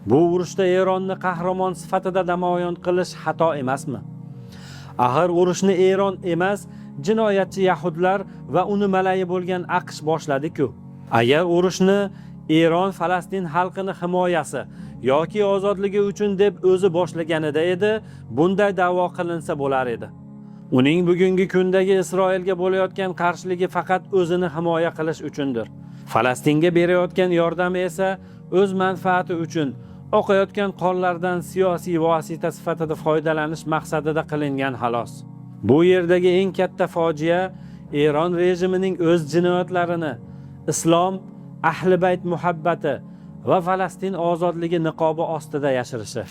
Bu urushda Eronni qahramon sifatida namoyon qilish xato emasmi? Axir urushni Eron emas, jinoyatchi yahudlar va uni malayi bo'lgan AQSh boshladi-ku. Agar urushni Eron Falastin xalqini himoyasi yoki ozodligi uchun deb o'zi boshlaganida edi, bunday da'vo qilinsa bo'lar edi. Uning bugungi kundagi Isroilga bo'layotgan qarshiligi faqat o'zini himoya qilish uchundir. Falastinga berayotgan yordami esa o'z manfaati uchun oqayotgan qonlardan siyosiy vosita sifatida foydalanish maqsadida qilingan xolos. Bu yerdagi eng katta fojia Eron rejimining o'z jinoyatlarini islom, ahli bayt muhabbati va Falastin ozodligi niqobi ostida yashirishi.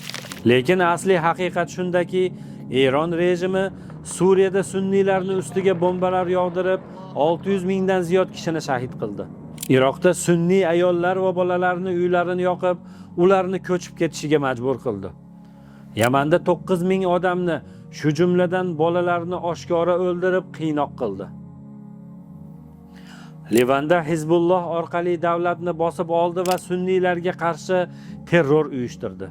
Lekin asli haqiqat shundaki, Eron rejimi Suriyada sunniylarni ustiga bombalar yog'dirib, 600 mingdan ziyod kishini shahid qildi. Iroqda sunniy ayollar va bolalarni uylarini yoqib, ularni ko'chib ketishiga majbur qildi. Yamanda 9 ming odamni, shu jumladan bolalarni oshkora o'ldirib, qiynoq qildi. Livanda Hizbulloh orqali davlatni bosib oldi va sunniylarga qarshi terror uyushtirdi.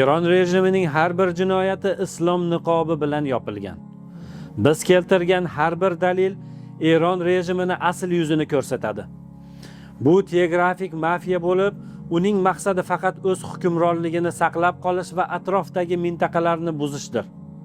Eron rejimining har bir jinoyati islom niqobi bilan yopilgan. Biz keltirgan har bir dalil Eron rejimini asl yuzini ko'rsatadi. Bu teografik mafiya bo'lib, uning maqsadi faqat o'z hukmronligini saqlab qolish va atrofdagi mintaqalarni buzishdir.